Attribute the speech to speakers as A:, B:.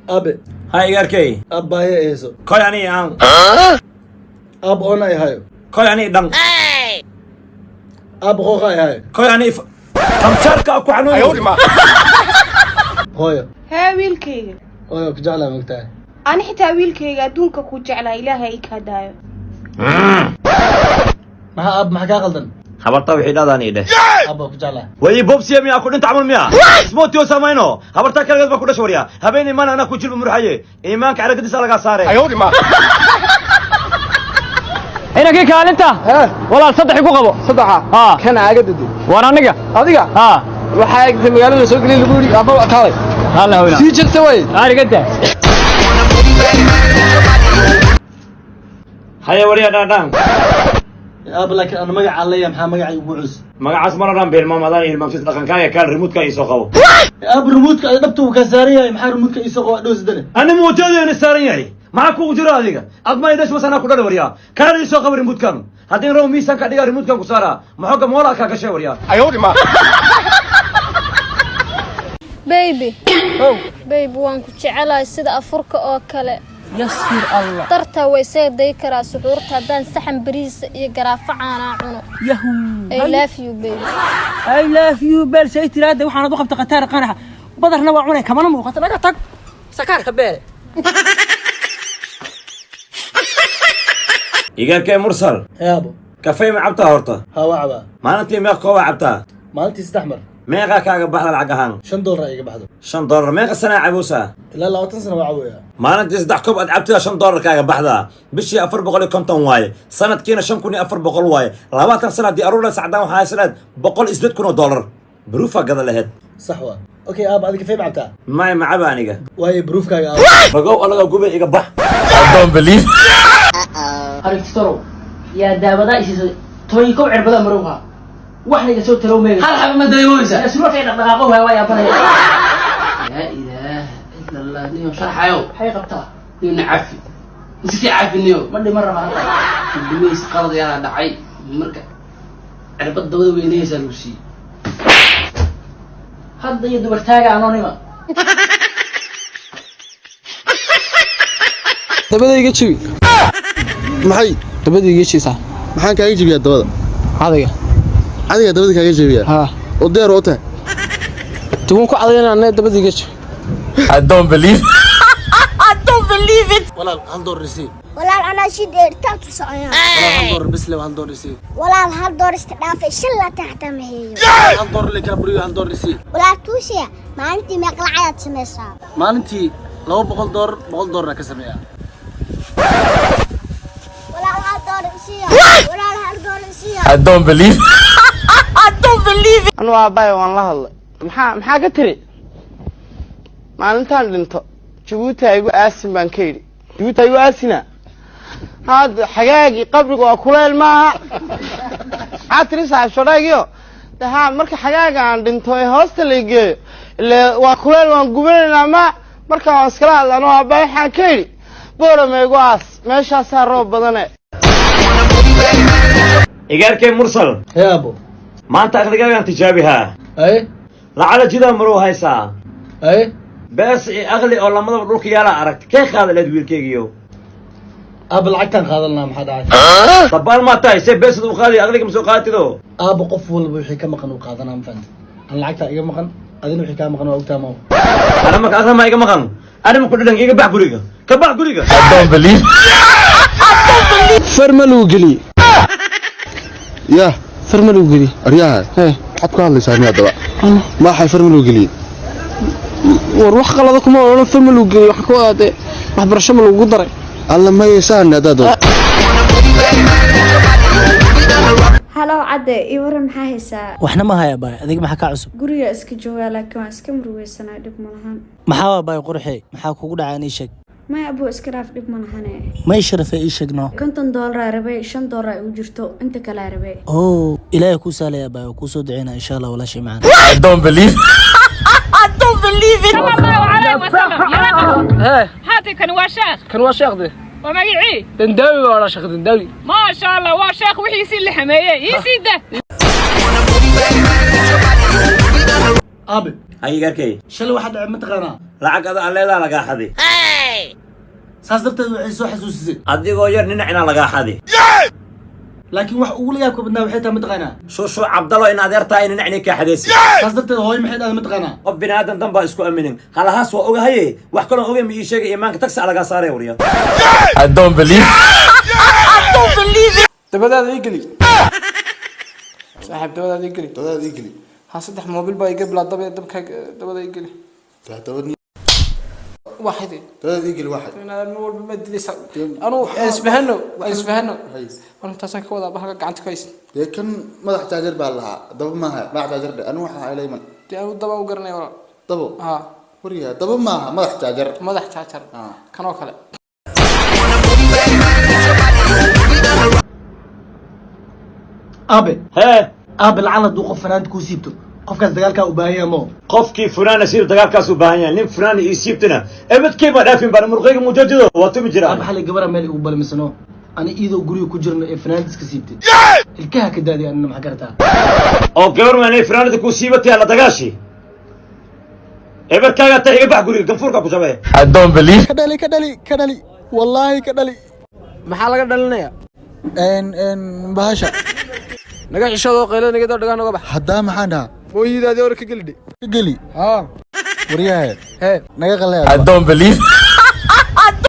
A: Aabe.
B: Ha, igaarkey.
A: Aab, baahi ay hayso.
B: Koy ani aan.
A: Aab, oona ay hayo.
B: Koy ani dhan.
A: Aab, qooqa ay hayo.
B: Koy ani tamshaarka ku xanuun.
A: Hooyo.
C: Hee, wiilkayga.
A: Hooyo, ku jeclaa, mogtahay?
C: Ani xitaa, wiilkayga, adduunka ku jeclaa. Ilaahay i kaa daayo.
A: Maxaa, aab? Maxaa kaa qaldan?
B: Habarta wixii dhadaan ii dheh.
A: Aab, waa ku jeclaa.
B: Way bobsiya miyaa ku dhinta camal miya ismootiyo samayno? Habarta kaligeed baa ku dhasha warya. Habeen imaan anaa ku jilba murxaye, iimaanka caragadiisa lagaa saare.
D: Inankii kaalinta, walaal, saddex igu qabo.
E: Saddexa?
D: Haa.
E: Kan aaga dede.
D: Waan aniga.
E: Adiga?
D: Haa.
E: Waxaa egtay magaalada soo geliy lagu yidhi ama kaalay.
D: Hala hawla.
E: Sii jirta way.
D: Arigada.
B: Haya warya, dhaan dhaan.
A: Aab, laakiin ana magacaa leeyahay, maxaa magacay ugu culus?
B: Magacaas mar dhan bilmaam adaan hilmaamsid dhaqankaaga. Kaal remote-ka ii soo qabo.
A: Aab, remote-ka ay dhabta uu kaa saaran yahay. Maxaa remote-ka iisoo qaba dhowsidane?
B: Ani muuteedeena saaran yahay, maxaa kugu jiro adiga? Ad ma idhash mas anaa ku dhali waryaa. Kaal ii soo qabo remote-kan. Haddii rabo miisaanka dhigaa remote-kan ku saaraa, maxooga moolaa kaa gashay waryaa.
F: Baby, baby, waan ku jecelahay sida afurka oo kale.
G: Yasir Allah.
F: Dartaa way isaga day karaa suxuurta haddaan saxan bariisa iyo garaafo caanaa cuno.
G: Yahu.
F: I love you, baby.
G: I love you beel say tiraada. Waxaanad u qabta qataar qanaxa badarna waa cunay, kamana muuqato. Naga tag sakaarka beele.
B: Igaarkee Mursal.
A: Hee, aabo.
B: Kafey ma cabtaa horta?
A: Haa, waa cabaa.
B: Maalintii meeq koobaa cabtaa?
A: Maalintii 3 mar.
B: Meeqaa kaaga baxda lacag ahaan?
A: $5 iga baxdo.
B: $5. Meeqa sanaa caboosaa?
A: Ilaa 20 sano waa caboyaa.
B: Maalintii 3 koob aad cabtida, $5 kaaga baxdaa. Bishii 450 waaye, sanadkiina 5400 waaye. 20 sana haddii aruur la sacdaan, waxaa haysanaad $108,000. Baruufaa gada laheyd.
A: Sax waa. Okay, aab, adiga kafee ma cabtaa?
B: Maya, macaba aniga.
A: Waaye, baruufkaaga, aab.
B: Bagow alaga gubay, iga bax.
G: Arigtorow yaa daawadaa isiisay 11 cirbada marowha wax layga soo tarow meega.
H: Hal xaba ma dayooysa?
G: Surwaalka ay dhaqdhaqaaqo waa yaabanaya.
H: Laa ilaaha ila Allah, niyo sharxayo.
G: Maxay qabtaa?
H: Niyo nacafi iskii cafi niyo.
G: Ma dhiman raba hadda.
H: Dhimays qalad yaraa dhacay. Marka cirbad dabada weynaysaa lagu siiyey.
G: Hadda iyo dubartaaga anonima.
E: Dabada iga jibi.
A: Maxay?
E: Dabada iga jibisaa.
A: Maxaan kaaga jebiyaa dabada?
E: Adiga.
A: Adiga dabada kaaga jebiyaa?
E: Haa.
A: Oo diyaar oo tahay?
E: Tugun ku cadayna anna, dabada iga jibi.
A: Walaal, $1 isii.
I: Walaal, anaa shi dheeritaan ku soconaa.
A: Walaal, $1 bisle, $1 isii.
I: Walaal, $1 iska dhaafay, shan laatan xataa ma heeyo.
A: $1 le kaa buriyo, $1 isii.
I: Walaal, tuusiya, maalintii meeq lacagaad samaysaa?
A: Maalintii $200, $100 ka sameeyaa.
I: Walaal, $1 isiiya. Walaal, $1 isiiya.
E: Anu aabbahay waan la hadlay. Maxaa ka tiri? Maalintaan dhinto Jabuuti ha igu aasin baan ka yidhi. Jabuuti ha igu aasina. Hadda xagaagii qabriga waa kuleyl maaha. Maxaa tiri, saaxiib shodhaagiyo? De haa, marka xagaaga aan dhinto ee hoosta la geeyo ile waa kuleyl, waan gubanaynaa. Ma marka waan iskala hadlay. Anu aabbahay waxaan ka yidhi Boorama igu aas, meeshaasaa roob badane.
B: Igaarkee Mursal.
A: Hee, aabo.
B: Maanta aqligaagaan tijaabihaa.
A: Aye.
B: Lacala jidaa maruu haysaa.
A: Aye.
B: Bees iyo aqli oo lamadaba dhulka yaalaa aragti, kee qaada leed, wiilkeygiyo?
A: Aab, lacagtaan qaadan lahaa. Maxaa dhacay?
B: Dabaal maa tahay? See beesad u qaadi, aqliga ma soo qaadatido?
A: Aaba, qof walba wixii ka maqan uu qaadanaa, ma fahanta? An lacagtaa iga maqan, adina wixii kaa maqan waa ogtaa ma.
B: Ana marka aqli maa iga maqan? Anima ku dhadhan. Iga bax guriga, ka bax guriga.
E: Far ma lagu geliyey?
J: Yah.
E: Far ma lagu geliyey?
J: Aryaha.
E: Hee.
J: Maxaad ku hadlaysaa ni haddaba? Maxay far ma lagu geliyey?
E: War wax qalada kuma odhan. Far ma lagu geliyey waxaan ka wadaa dee waxbarasho ma lagugu daray?
J: Alla mayeysaan haddaad doonto.
K: Halow cadde, ii waran, maxaa haysaa?
L: Waxna ma haya baay. Adiga maxaa kaa cusub?
K: Guriga iska joogaa, laakiin waan iska murugeysanaa. Dhib ma lahan.
L: Maxaa waa baay qurxi? Maxaa kugu dhacay? Ii sheeg.
K: Maya abuu, iska dhaaf, dhib ma lahane.
L: May sharafay, ii sheeg no.
K: $50 aa rabay, $5 ay u jirto, inta kale aa rabay.
L: Oo Ilaahay kuu sahlaya baay, waa kuu soo duceynaa insha Allah, walaashay macaan.
M: صلى الله عليه وسلم يا رقم.
E: Hee.
M: هاتي كان waa sheekh.
E: Kan waa sheekhde.
M: Waa magicii?
E: Dandaawi baa odhaa, sheekh Dandaawi.
M: ما شاء الله, waa sheekh wixiisii la xameeyey ii sii dah.
A: Aabe.
B: Hayigaarkey.
A: Shalay waxaa dhacay mataqaanaa?
B: Lacag ada aan leedaha lagaa xadi.
A: Saas darteed waxay soo xasuusisay
B: adigoo yar dhinacina lagaa xadi.
A: Laakiin wax ugu la yaabka badnaa waxay tahay mataqaanaa?
B: Shushu Cabdalo in adeertaa in dhinacni kaa xadaysi.
A: Saas darteed hooyo maxay dhahday mataqaanaa?
B: Qof bini aadan dan baa isku aminin halahaas waa ogahaye, wax kaloo ogeyn ma ii sheegay. Imaanka tagsi lagaa saaray warya.
N: I don't believe.
E: Dabadaada ii geli saaxiib, dabadaada ii geli.
J: Dabadaada ii geli.
E: Ha, saddex moobil baa iga bilaa daba dabka, dabada ii geli.
J: Dabad.
E: Waxidi.
J: Dabadaada ii geli waxay.
E: Inaad mar walba ma dilaysa anu isbahano isbahano anu intaasaan ka wadaa bahalka gacanta ku haysan.
J: Dee kan madax jaajar baa lahaa, daba maaha, madax jaajar dhe. Anu waxaa ilayman.
E: Dee anu daba u garanaya walaal.
J: Dabo.
E: Ha.
J: Waryaa, daba maaha, madax jaajar.
E: Madax jaajar kan oo kale.
A: Aabe.
B: Hee.
A: Aabe, lacala hadduu qof fanaanta kuu siibto, qofkaas dagaalkaa u baahan yahay moo?
B: Qofkii funaana siib dagaalkaas u baahan yahay. Nin funaana ii siibtana ebadkay baa dhaafin baan murqayga mujadido waa tumi jiraa.
A: Aabe, xalay gabara meel igu balmisano ani iidoo guriga ku jirno ee fanaanta iska siibtay, ilkaha ka daadiy. Anina maxaa garataa?
B: Oo gabar maanay funaanada kuu siibatay alla dagaashi ebarkaaga taa iga bax guriga ganfuurka ku shabee.
N: I don't believe.
J: Ka dhali, ka dhali, ka dhali, wallaahi ka dhali.
E: Maxaa laga dhalinayaa?
J: En bahasha.
E: Naga xishadoo qaylada naga doo dhagaa, naga bax.
J: Haddaa maxaan dhahaa?
E: Mooyidaadii hore ka gelidhe.
J: Ka geli.
E: Ha.
J: Waryahe.
E: Hee.
J: Naga qalaya.
N: I don't believe.